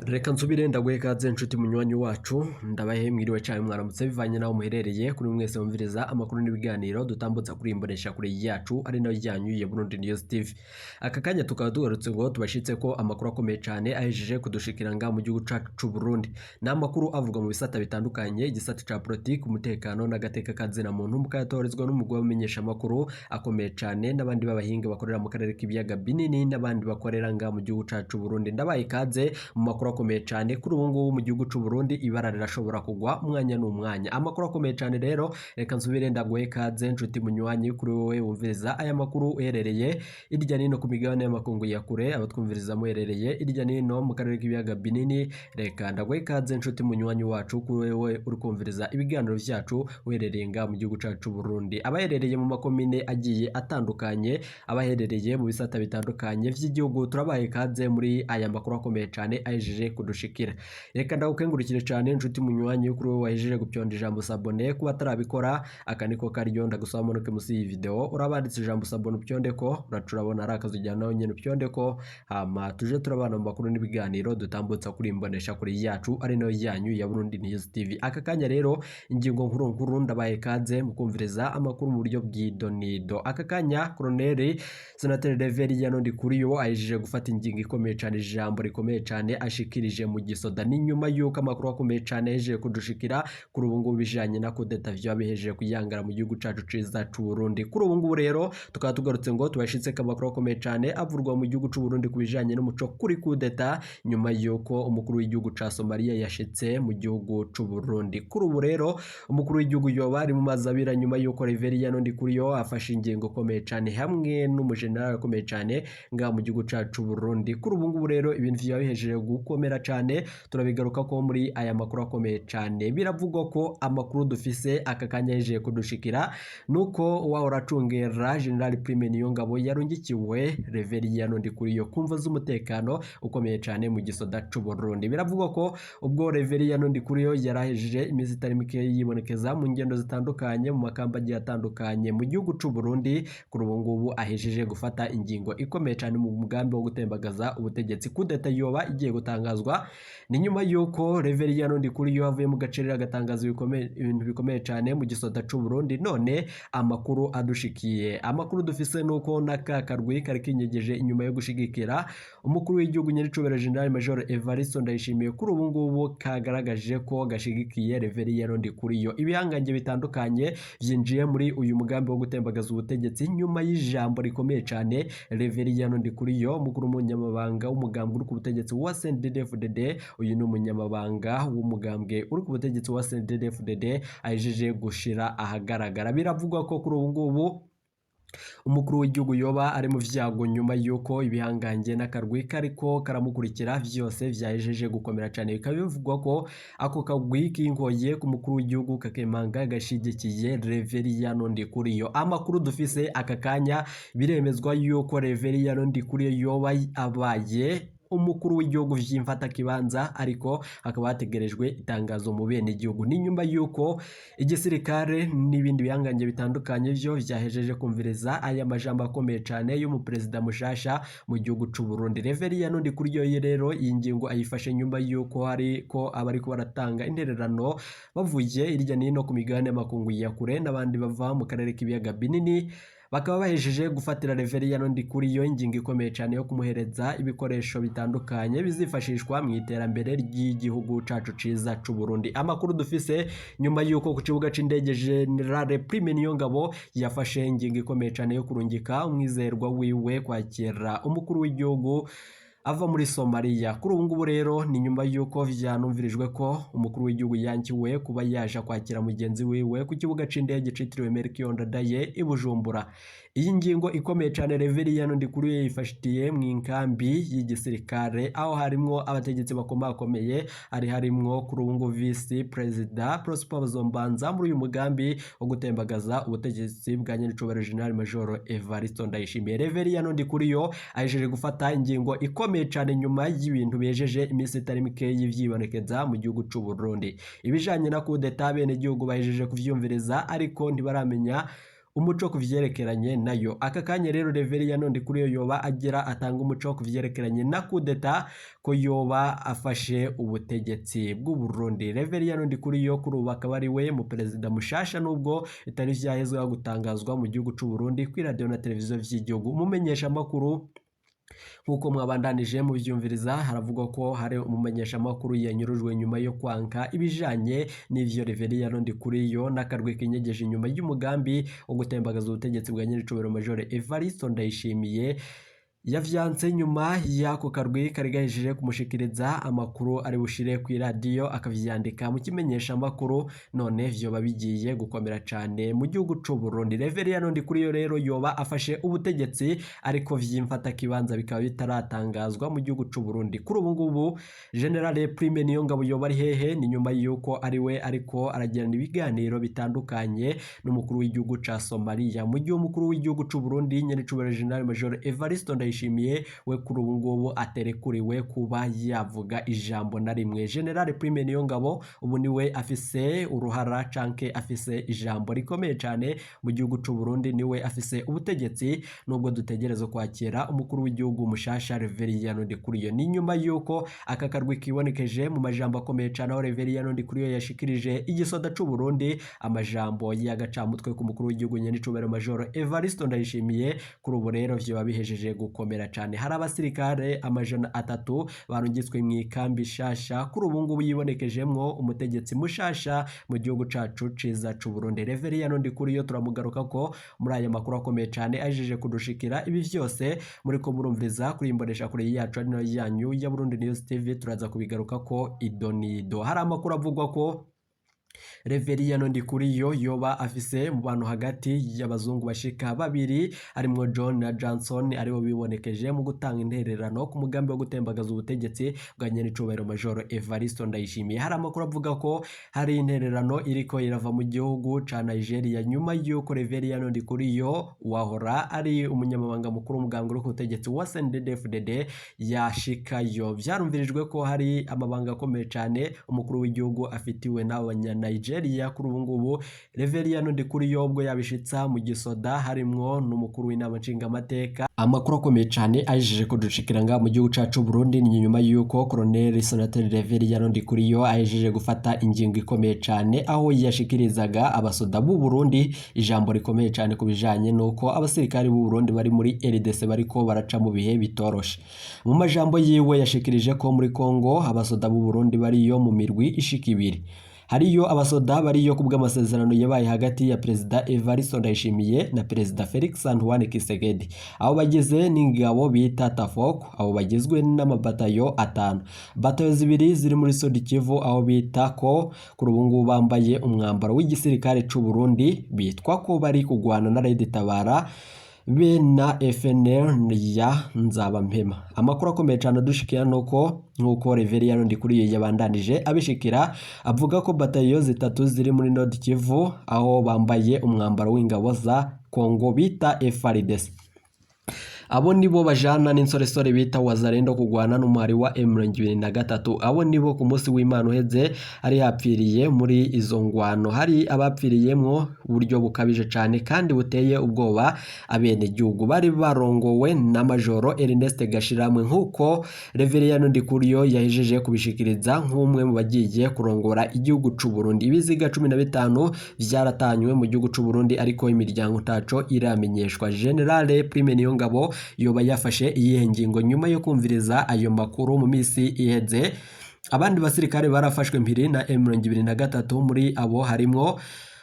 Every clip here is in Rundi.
Reka nsubire ndaguhe ikaze, nshuti munywanyi wacu. Ndabahe mwiriwe cyane, mwaramutse, bivanye n'aho muherereye. Kuri mwese mumviriza amakuru n'ibiganiro dutambutsa kuri imbonesha kure yacu, ari nayo yanyu ya Burundi News TV. Aka kanya tukaba tugarutse ngo tubashitse ko amakuru akomeye cyane ahejeje kudushikira nga mu gihugu cacu c'u Burundi. Ni amakuru avugwa mu bisata bitandukanye, igisata ca politiki, umutekano n'agateka kazina muntu, mukayatorezwa n'umugwi w'abamenyesha amakuru akomeye cyane n'abandi b'abahinga bakorera mu karere k'ibiyaga binini n'abandi bakorera nga mu gihugu cacu c'u Burundi. Ndabaye ikaze mu makuru akomeye cyane. Kuri ubu ngubu mu gihugu c'u Burundi ibara rirashobora kugwa umwanya n'umwanya. Amakuru akomeye cyane rero, reka nsubire ndaguhe ikaze, nshuti munywanyi, kuri wowe wumviriza aya makuru uherereye irya nino ku migabane y'amakungu ya kure, abatwumviriza muherereye irya nino mu karere k'ibiyaga binini. Reka ndaguhe ikaze, nshuti munywanyi wacu, kuri wowe uri kumviriza ibiganiro vyacu uherereye nga mu gihugu cacu c'u Burundi, abaherereye mu makomine agiye atandukanye, abaherereye mu bisata bitandukanye vy'igihugu. Turabaye ikaze muri aya makuru akomeye cyane ahejeje kudushikira. Reka ndagukengurukire cyane, nshuti munywanyi, kuri wowe wahejeje gupyonda ijambo s'abonner. Kuba atarabikora, aka niko karyo ndagusaba manuke musi y'iyi video, urabanditse ijambo s'abonner, upyonde ko uraca urabona ari akazu ujyana nawe nyene, upyonde ko, hama tuje turabana mu makuru n'ibiganiro dutambutsa kuri imbonesha kure yacu, ari nayo yanyu ya Burundi News TV. Aka kanya rero, ingingo nkuru nkuru, ndabaye kaze mu kumviriza amakuru mu buryo bw'idonido. Aka kanya Colonel Senateri Reverien Ndikuriyo ahejeje gufata ingingo ikomeye cyane, ijambo rikomeye cyane ashikirije mu gisoda. Ni nyuma y'uko amakuru akomeye cyane ahejeje kudushikira kuri ubu ngubu bijanye na kudeta vyoba bihejeje kuyangara mu gihugu cacu ciza c'u Burundi. Kuri ubu ngubu rero tukaba tugarutse ngo tubashitse ko amakuru akomeye cyane avurwa mu gihugu c'u Burundi ku bijanye n'umuco kuri kudeta, nyuma y'uko umukuru w'igihugu ca Somalia yashitse mu gihugu c'u Burundi. Kuri ubu rero umukuru w'igihugu yoba ari mu mazi abira, nyuma y'uko Reverien Ndikuriyo afashe ingingo ikomeye cyane hamwe n'umujenerali akomeye cyane ngaha mu gihugu cacu c'u Burundi. Kuri ubu ngubu rero ibintu vyaba bihejeje gukomera cyane, turabigaruka ko muri aya makuru akomeye cyane. Biravugwa ko amakuru dufise aka kanya yahejeje kudushikira nuko wahora acungera General Prime Niyongabo yarungikiwe Reverien Ndikuriyo ku mvo z'umutekano ukomeye cyane mu gisoda c'u Burundi. Biravugwa ko ubwo Reverien Ndikuriyo yarahejeje iminsi itari mike yibonekeza mu ngendo zitandukanye mu makamba agiye atandukanye mu gihugu c'u Burundi, kuri ubu ngubu ahejeje gufata ingingo ikomeye cyane mu mugambi wo gutembagaza ubutegetsi. Kudeta yoba igiye gutangazwa. Ni nyuma y'uko Reverien Ndikuriyo avuye mu gacerere agatangaza ibintu bikomeye cyane mu gisoda c'u Burundi. None amakuru adushikiye, amakuru dufise nuko n'aka karwi kari kinyegeje inyuma yo gushigikira umukuru w'igihugu nyiricubahiro General Major Evariste Ndayishimiye, kuri ubu ngubu kagaragaje ko gashigikiye Reverien Ndikuriyo. Ibihangange bitandukanye vyinjiye muri uyu mugambi wo gutembagaza ubutegetsi nyuma y'ijambo rikomeye cyane Reverien Ndikuriyo, umukuru w'umunyamabanga w'umugambwe uri ku butegetsi wa CNDD-FDD, uyu ni umunyamabanga w'umugambwe uri ku butegetsi wa CNDD-FDD, ahejeje gushira ahagaragara. Biravugwa ko kuri ubu ngubu umukuru w'igihugu yoba ari mu vyago, nyuma y'uko ibihangange n'akarwi kariko karamukurikira vyose vyahejeje gukomera cyane. Bikaba bivugwa ko ako kagwi kinkoye ku mukuru w'igihugu kakemanga gashigikiye Reverien Ndikuriyo. Amakuru dufise aka kanya, biremezwa yuko Reverien Ndikuriyo yoba abaye umukuru w'igihugu vy'imfatakibanza, ariko hakaba hategerejwe itangazo mu bene igihugu. Ni nyuma y'uko igisirikare n'ibindi bihangange bitandukanye vyo vyahejeje kumviriza aya majambo akomeye cane y'umuperezida mushasha mu gihugu c'u Burundi. Reverien Ndikuriyo rero iyi ngingo ayifashe nyuma y'uko hari ko abariko baratanga intererano bavuye irya nino ku migabane y'amakungu ya kure n'abandi bava mu karere k'ibiyaga binini, bakaba bahejeje gufatira Reverien Ndikuriyo ingingo ikomeye cyane yo kumuhereza ibikoresho bitandukanye bizifashishwa mu iterambere ry'igihugu cacu ciza c'u Burundi. Amakuru dufise, nyuma y'uko ku kibuga c'indege General Prime Niyongabo yafashe ingingo ikomeye cyane yo kurungika umwizerwa wiwe kwakira umukuru w'igihugu ava muri Somalia. Kuri ubu ngubu rero ni nyuma y'uko vyanumvirijwe ko umukuru w'igihugu yankiwe kuba yaje kwakira mugenzi wiwe ku kibuga c'indege citiriwe Melchior Ndadaye i Bujumbura. Iyi ngingo ikomeye cyane Reverien Ndikuriyo yifashitiye mu inkambi y'igisirikare, aho harimwo abategetsi bakomakomeye, hari harimwo kuri ubu ngubu Vice Perezida Prosper Bazombanza, muri uyu mugambi wo gutembagaza ubutegetsi bwa nyenicubahiro General Major Evariste Ndayishimiye. Reverien Ndikuriyo ahejeje gufata ingingo ikomeye cyane nyuma y'ibintu bejeje iminsi itari mike y'ivyibonekeza mu gihugu c'u Burundi. Ibijanye na kudeta, bene gihugu bahejeje kuvyumviriza, ariko ntibaramenya umuco ku vyerekeranye nayo. Aka kanya rero Reveriyano Ndikuriyo yoba agira atanga umuco ku vyerekeranye na kudeta ko yoba afashe ubutegetsi bw'u Burundi. Reveriyano Ndikuriyo kuri ubu akaba ari we mu perezida mushasha, nubwo bitari vyahezwa gutangazwa mu gihugu c'u Burundi kuri radio na televiziyo vy'igihugu. Umumenyesha makuru nk'uko mwabandanije muvyumviriza, haravugwa ko hari umumenyeshamakuru yanyurujwe nyuma yo kwanka ibijanye n'ivyo Reveriyano Ndikuriyo n'akarwi kinyegeje inyuma y'umugambi wo gutembagaza ubutegetsi bwa nyiricubahiro Major Evaristo Ndayishimiye. Yavyanse nyuma y'ako karwi kari gahejeje kumushikiriza amakuru ari bushire kw'iradiyo, akavyandika mu kimenyeshamakuru. None vyoba bigiye gukomera cane mu gihugu c'u Burundi. Reveriyano Ndikuriyo rero yoba afashe ubutegetsi, ariko vyimfata kibanza bikaba bitaratangazwa mu gihugu c'u Burundi. Kuri ubu ngubu General Prime Niyongabo yoba ari hehe? Ni nyuma y'uko ari we ariko aragirana ibiganiro bitandukanye n'umukuru w'igihugu ca Somalia, mu gihe umukuru w'igihugu c'u Burundi nyenicubahiro General Major Evaristo Ndayishimiye we kuri ubu ngubu aterekuriwe kuba yavuga ijambo na rimwe. General Prime Niyongabo ubu niwe afise uruhara canke afise ijambo rikomeye cane mu gihugu c'u Burundi, niwe afise ubutegetsi, nubwo dutegereza kwakira umukuru w'igihugu mushasha Reveriyano Ndikuriyo. Ni nyuma y'uko aka karwi kibonekeje mu majambo akomeye cane, aho Reveriyano Ndikuriyo yashikirije igisoda c'u Burundi amajambo y'agacamutwe ku mukuru w'igihugu nyenicubahiro Major Evaristo Ndayishimiye. Kuri ubu rero vyoba bihejeje gukomera cane. Hari abasirikare 300 barungitswe mu ikambi shasha kuri ubu ngubu yibonekejemwo umutegetsi mushasha mu gihugu cacu ciza c'u Burundi. Reveriyano Ndikuriyo turamugaruka ko muri aya makuru akomeye cane ajeje kudushikira. Ibi vyose muriko murumviriza kuri imbonesha kure yacu ari nayo yanyu ya Burundi News TV, turaza kubigaruka ko idonido. Hari amakuru avugwa ko Reveriyano Ndikuriyo yoba afise mu bantu hagati y'abazungu bashika babiri, harimwo John na Johnson, aribo bibonekeje mu gutanga intererano ku mugambi wo gutembagaza ubutegetsi bwa nyenicubahiro Major Evaristo Ndayishimiye. Hari amakuru avuga ko hari intererano iriko irava mu gihugu ca Nigeria nyuma y'uko Reveriyano Ndikuriyo wahora ari umunyamabanga mukuru w'umugambi uri ku butegetsi wa CNDD-FDD yashikayo. Vyarumvirijwe ko hari amabanga akomeye cane umukuru w'igihugu afitiwe n'abanya Nigeria. Kuri ubu ngubu Reveriyano Ndikuriyo ubwo yabishitsa mu gisoda harimwo n'umukuru w'inama nshingamateka. Amakuru akomeye cane ajeje kudushikira ngaha mu gihugu cacu Burundi ni nyuma y'uko Colonel Senateri Reveriyano Ndikuriyo ahejeje gufata ingingo ikomeye cane, aho yashikirizaga abasoda b'u Burundi ijambo rikomeye cane ku bijanye n'uko abasirikari b'u Burundi bari muri RDC bariko baraca mu bihe bitoroshe. Mu majambo yiwe yashikirije ko muri Kongo abasoda b'u Burundi bariyo mu mirwi ishika ibiri. Hariyo abasoda bariyo kubw'amasezerano yabaye hagati ya Perezida Evaristo Ndayishimiye na Perezida Felix Antoine Tshisekedi, aho bageze n'ingabo bita TAFOC, abo bagizwe n'amabatayo 5. Batayo 2 ziri muri Sud Kivu, aho bita ko kuri ubu ngubu bambaye umwambaro w'igisirikare c'u Burundi, bitwa ko bari kugwana na Red Tabara be na FNL ya Nzabampema. Amakuru akomeye cyane adushikira nuko nkuko Reveriyano Ndikuriyo yabandanije abishikira, avuga ko batayo 3 ziri muri Nord Kivu, aho bambaye umwambaro w'ingabo za Kongo bita FARDC. Abo nibo bajana n'insoresore bita Wazalendo kugwana n'umuhari wa M23. Abo nibo ku munsi w'Imana uheze ari hapfiriye muri izo ngwano. Hari abapfiriyemwo uburyo bukabije cane kandi buteye ubwoba. Abenegihugu bari barongowe na Majoro Ernest Gashiramwe, nk'uko Reveriyano Ndikuriyo yahejeje kubishikiriza nk'umwe mu bagiye kurongora igihugu c'u Burundi. Ibiziga 15 vyaratanywe mu gihugu c'u Burundi, ariko imiryango ntaco iramenyeshwa. General Prime Niyongabo yoba yafashe iyihe ngingo nyuma yo kumviriza ayo makuru mu misi iheze? Abandi basirikare barafashwe mpiri na M23, muri abo harimwo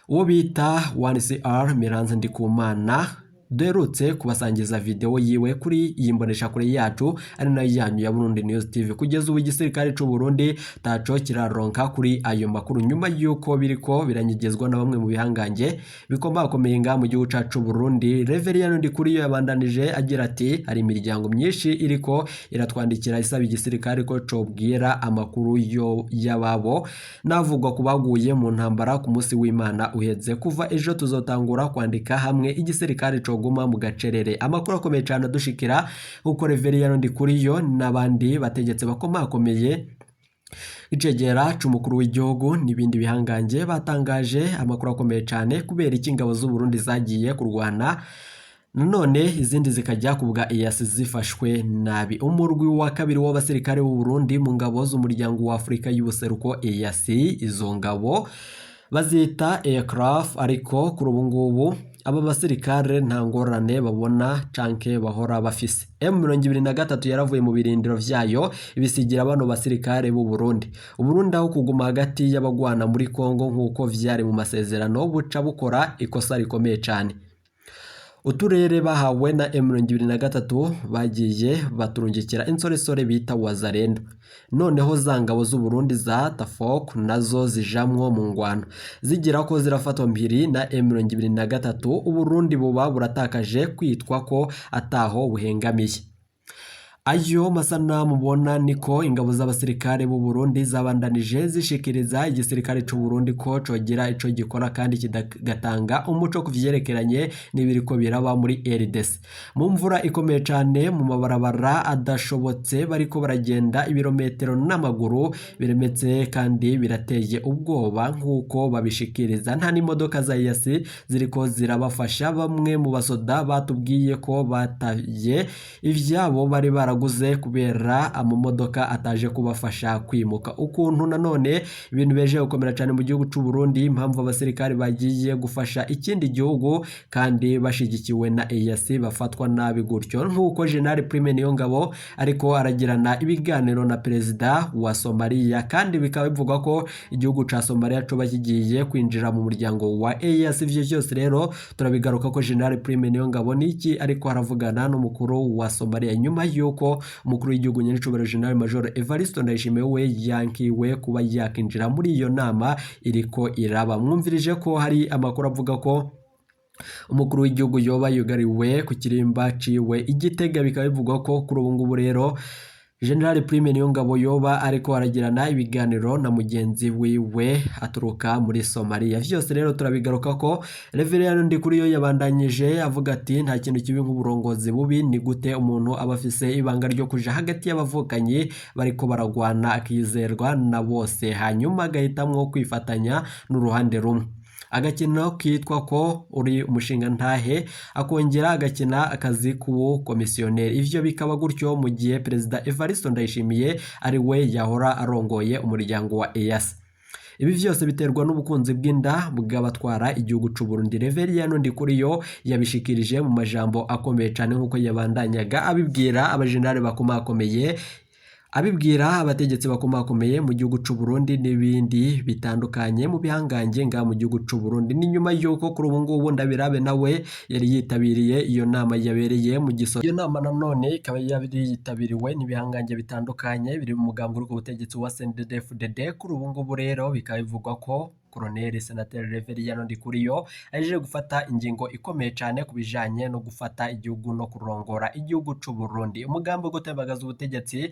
uwo bita 1CR Miranze Ndikumana, duherutse kubasangiza video yiwe kuri iyi mboneshakure yacu ari nayo yanyu ya Burundi News TV. Kugeza ubu igisirikare c'u Burundi taco kiraronka kuri ayo makuru, nyuma y'uko biriko biranyegezwa na bamwe mu bihangange bikomakomeye ngaha mu gihugu cacu Burundi. Reveriyano Ndikuriyo yabandanije agira ati hari imiryango myinshi iriko iratwandikira isaba igisirikare ko cobwira amakuru yo y'ababo navugwa kubaguye mu ntambara ku munsi w'Imana uheze. Kuva ejo tuzotangura kwandika hamwe igisirikare coguma mu gacerere. Amakuru akomeye cyane adushikira uko Reveriyano Ndikuriyo n'abandi bategetsi bakomakomeye Icegera c'umukuru w'igihugu n'ibindi bihangange batangaje amakuru akomeye cane kubera iki ingabo z'u Burundi zagiye kurwana none izindi zikajya ku bwa EAC zifashwe nabi. Umurwi wa kabiri w'abasirikare b'u Burundi mu ngabo z'umuryango wa Afurika y'ubuseruko EAC, izo ngabo bazita aircraft, ariko kuri ubu ngubu aba basirikare nta ngorane babona canke bahora bafise. M23 yaravuye mu birindiro vyayo ibisigira bano basirikare b'u Burundi. Uburundi aho kuguma hagati y'abagwana muri Kongo nk'uko vyari mu masezerano, buca bukora ikosa rikomeye cane. Uturere bahawe na M23 bagiye baturungikira insoresore bita Wazalendo, noneho za ngabo z'u Burundi za TAFOC nazo zijamwo mu ngwano, zigira ko zirafatwa mpiri na M23. Uburundi buba buratakaje kwitwa ko ataho buhengamiye. Ayo masanamu mubona niko ingabo z'abasirikare b'u Burundi zabandanije zishikiriza igisirikare c'u Burundi ko cogira ico gikora kandi kigatanga umuco ku vyerekeranye n'ibiriko biraba muri RDC. Mu mvura ikomeye cane, mu mabarabara adashobotse, bariko baragenda ibirometero n'amaguru, biremetse kandi birateye ubwoba nk'uko babishikiriza. Nta n'imodoka za EAC ziriko zirabafasha. Bamwe mu basoda batubwiye ko bataye ivyabo bari baraguze kubera amamodoka ataje kubafasha kwimuka. Ukuntu nanone ibintu beje gukomera cyane mu gihugu c'u Burundi, impamvu abasirikare bagiye gufasha ikindi gihugu kandi bashigikiwe na EAC bafatwa nabi gutyo, nk'uko General Prime Niyongabo ariko aragirana ibiganiro na perezida wa Somalia, kandi bikaba bivugwa ko igihugu ca Somalia coba kigiye kwinjira mu muryango wa EAC. Ivyo vyose rero turabigaruka ko General Prime Niyongabo niki ariko aravugana n'umukuru wa Somalia, nyuma y'uko umukuru w'igihugu nyenicubahiro General Major Evariste Ndayishimiye we yankiwe kuba yakinjira muri iyo nama iriko iraba. Mwumvirije ko hari amakuru avuga ko umukuru w'igihugu yoba yugariwe ku kirimba ciwe i Gitega, bikaba bivugwa ko kuri ubu ngubu rero General Prime Niyongabo yoba ariko aragirana ibiganiro na mugenzi wiwe aturuka muri Somalia. Vyose rero turabigaruka ko Reverend Ndikuriyo yabandanyije avuga ati nta kintu kibi nk'uburongozi bubi. Ni gute umuntu aba afise ibanga ryo kuja hagati y'abavukanyi bariko baragwana, akizerwa na bose, hanyuma agahitamwo kwifatanya n'uruhande rumwe, agakino kitwa ko uri umushinga ntahe, akongera agakina akazi k'ubukomisiyoneri? Ivyo bikaba gutyo mu gihe perezida Evariste Ndayishimiye ari we yahora arongoye umuryango wa EAC. Ibi vyose biterwa n'ubukunzi bw'inda bw'abatwara igihugu c'u Burundi. Reverien Ndikuriyo yabishikirije mu majambo akomeye cane, nk'uko yabandanyaga abibwira abajenerali bakomakomeye, abibwira abategetsi bakomakomeye mu gihugu c'u Burundi n'ibindi bitandukanye mu bihangange nga mu gihugu c'u Burundi. Ni nyuma y'uko kuri ubu ngubu Ndabirabe nawe yari yitabiriye iyo nama yabereye mu Gisozi. Iyo nama nanone ikaba yari yitabiriwe n'ibihangange bitandukanye biri mu mugambi uri ku butegetsi wa CNDD-FDD. Kuri ubu ngubu rero bikaba bivugwa ko Colonel Senateri Reverien Ndikuriyo aje gufata ingingo ikomeye cyane ku bijanye no gufata igihugu no kurongora igihugu c'u Burundi. Umugambi wo gutembagaza ubutegetsi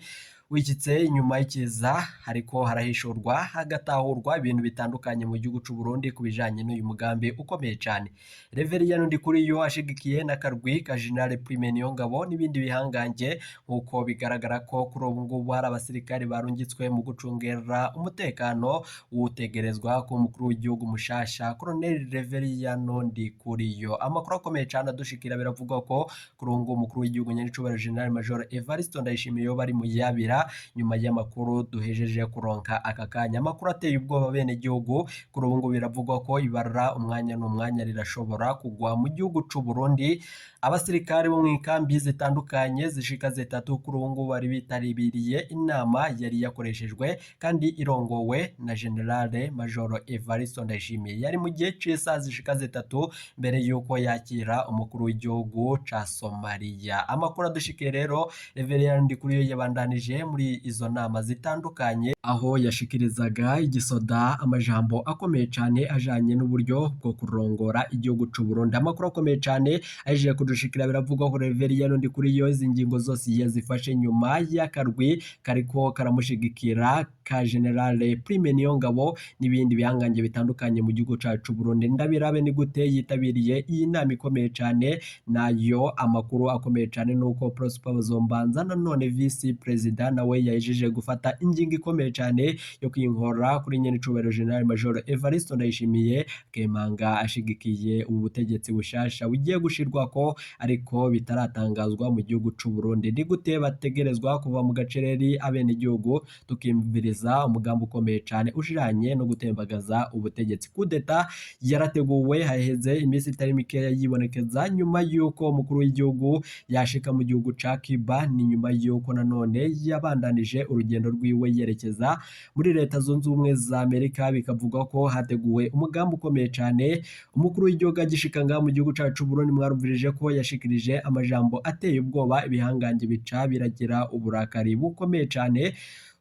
wikitse inyuma y'ikiza, ariko harahishurwa hagatahurwa ibintu bitandukanye mu gihugu c'u Burundi ku bijanye n'uyu mugambi ukomeye cyane. Reverien Ndikuriyo ashigikiye n'akarwi ka General Prime Niyongabo n'ibindi bihangange, nk'uko bigaragara ko kuri ubu ngubu hari abasirikare barungitswe mu gucungera umutekano wutegerezwa ku mukuru w'igihugu mushasha Colonel Reverien Ndikuriyo. Amakuru akomeye cyane adushikira, biravugwa ko kuri ubu ngubu umukuru w'igihugu nyenicubahiro General Major Evariste Ndayishimiye bari mu yabira, nyuma y'amakuru duhejeje kuronka aka kanya, amakuru ateye ubwoba bene gihugu. Kuri ubu ngubu biravugwa ko ibara umwanya n'umwanya rirashobora kugwa mu gihugu c'u Burundi. Abasirikare bo mu ikambi zitandukanye zishika zitatu kuri ubu ngubu bari bitabiriye inama yari yakoreshejwe kandi irongowe na General Major Evariste Ndayishimiye, yari mu gihe c'isaha zishika 3 mbere y'uko yakira umukuru w'igihugu ca Somalia. Amakuru adushikiye rero, Reverien Ndikuriyo yabandanije muri izo nama zitandukanye, aho yashikirizaga igisoda amajambo akomeye cyane ajanye n'uburyo bwo kurongora igihugu c'u Burundi. Amakuru akomeye cyane ahejeje kudushikira. kudushikira biravugwa ko Reveriyano Ndikuriyo izi ngingo zose yazifashe nyuma y'akarwi kariko karamushigikira ka General Prime Niyongabo n'ibindi bihangange bitandukanye mu gihugu cacu Burundi. Ndabirabe ni gute yitabiriye iyi nama ikomeye cane, nayo amakuru akomeye cane nuko Prosper Bazombanza nanone vice president nawe yahejeje gufata ingingo ikomeye cane yo kwinkora kuri nyenicubahiro General Major Evariste Ndayishimiye, akemanga ashigikiye ubu butegetsi bushasha bugiye gushirwako ariko bitaratangazwa mu gihugu c'u Burundi. Ni gute bategerezwa kuva mu gacereri abenegihugu tukimviriza umugambi ukomeye cane ushiranye no gutembagaza ubutegetsi. Kudeta yarateguwe haheze iminsi itari mikeya yibonekeza nyuma y'uko umukuru w'igihugu yashika mu gihugu ca Cuba, ni nyuma y'uko nanone yabandanije urugendo rwiwe yerekeza muri Leta Zunze Ubumwe za Amerika. Bikavugwa ko hateguwe umugambi ukomeye cane. Umukuru w'igihugu agishika ngaha mu gihugu cacu Burundi, mwarumvirije ko yashikirije amajambo ateye ubwoba, ibihangange bica biragira uburakari bukomeye cane.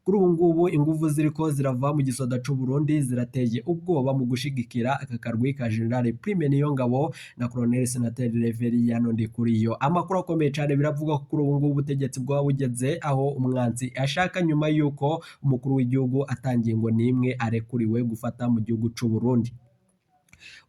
Kuri ubu ngubu inguvu ziriko zirava mu gisoda c'u Burundi zirateye ubwoba mu gushigikira aka karwi ka General Prime Niyongabo na Colonel Senateri Reveriyano Ndikuriyo. Amakuru akomeye cane biravugwa ko kuri ubu ngubu ubutegetsi bwaba bugeze aho umwanzi ashaka, nyuma y'uko umukuru w'igihugu atangingo n'imwe arekuriwe gufata mu gihugu c'u Burundi.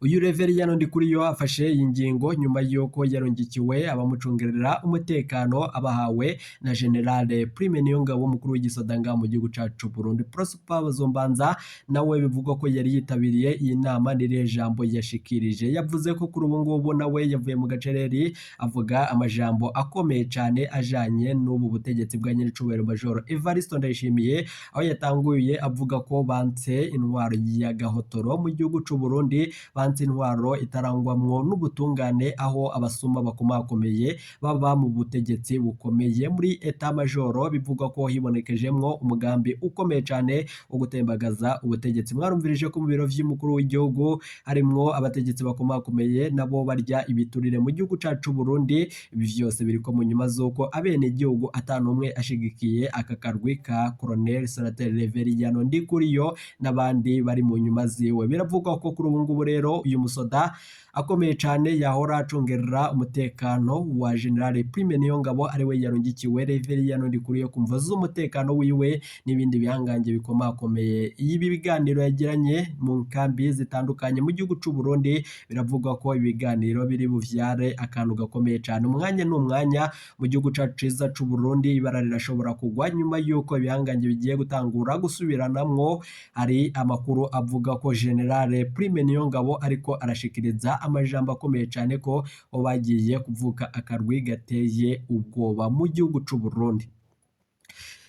Uyu Reveriyano Ndikuriyo afashe iyi ngingo nyuma y'uko yarungikiwe abamucungerera umutekano abahawe na General Prime Niyongabo, umukuru w'igisoda ngaha mu gihugu cacu Burundi. Prosper Bazombanza nawe bivugwa ko yari yitabiriye iyi nama, n'irihe jambo yashikirije? Yavuze ko kuri ubu ngubu nawe yavuye mu gacereri, avuga amajambo akomeye cane ajanye n'ubu butegetsi bwa nyenicubahiro Major Evariste Ndayishimiye, aho yatanguye avuga ko banse intwaro ya gahotoro mu gihugu c'u Burundi, banse intwaro itarangwamwo n'ubutungane, aho abasuma bakomakomeye baba mu butegetsi bukomeye muri eta majoro. Bivugwa ko hibonekejemwo umugambi ukomeye cane wo gutembagaza ubutegetsi. Mwarumvirije ko mu biro vy'umukuru w'igihugu harimwo abategetsi bakomakomeye nabo barya ibiturire mu gihugu cacu Burundi. Ibi vyose biriko mu nyuma z'uko abenegihugu atanumwe ashigikiye aka karwi ka Colonel Senateri Reveriyano Ndikuriyo n'abandi bari mu nyuma ziwe. Biravugwa ko kuri ubu ngubu rero uyu musoda akomeye cane yahora acungerera umutekano wa General Prime Niyongabo ariwe yarungikiwe Reveriyano Ndikuriyo kumva z'umutekano wiwe n'ibindi bihangange bikomakomeye. Ibi biganiro yagiranye mu nkambi zitandukanye mu gihugu c'u Burundi, biravugwa ko ibiganiro biri buvyare akantu gakomeye cane. Umwanya n'umwanya mu gihugu cacu ciza c'u Burundi ibara rirashobora kugwa nyuma y'uko ibihangange bigiye gutangura gusubiranamwo. Hari amakuru avuga ko General Prime Niyongabo ariko arashikiriza amajambo akomeye cane ko bagiye kuvuka akarwi gateye ubwoba mu gihugu c'u Burundi.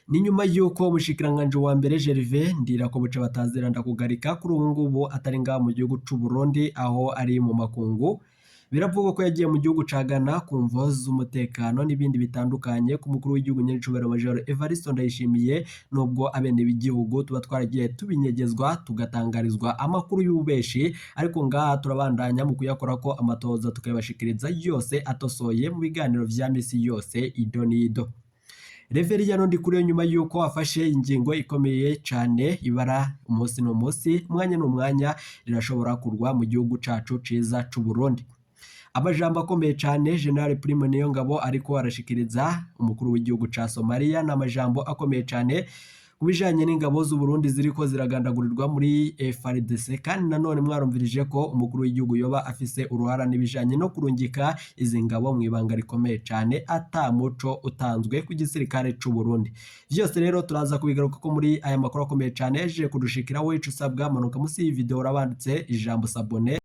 Ni nyuma y'uko umushikiranganji wa mbere Gervais Ndirakobuca batazira ndakugarika kuri ubu ngubu atari ngaha mu gihugu c'u Burundi, aho ari mu makungu. Biravugwa ko yagiye mu gihugu ca Ghana ku mvo z'umutekano n'ibindi bitandukanye ku mukuru w'igihugu nyenicubahiro Major Evariste Ndayishimiye, nubwo abenegihugu tuba twaragiye tubinyegezwa tugatangarizwa amakuru y'ububeshi, ariko ngaha turabandanya mu kuyakorako amatoza tukayabashikiriza yose atosoye mu biganiro vya misi yose ido n'ido. Reveriyano Ndikuriyo nyuma y'uko afashe ingingo ikomeye cane, ibara umunsi n'umunsi, umwanya n'umwanya rirashobora kurwa mu gihugu cacu ciza c'u Burundi. Amajambo akomeye cane General Prime Niyongabo ariko arashikiriza umukuru w'igihugu ca Somalia n'amajambo akomeye cane ku bijanye n'ingabo z'u Burundi ziriko ziragandagurirwa muri FARDC. Kandi nanone mwarumvirije ko umukuru w'igihugu yoba afise uruhara n'ibijanye no kurungika izi ngabo mu ibanga rikomeye cane ata muco utanzwe ku gisirikare c'u Burundi. Vyose rero turaza kubigaruka ko muri aya makuru akomeye cane yaje kudushikira. Wecu usabwa manuka musi y'iyi video urabanditse ijambo s'abonner.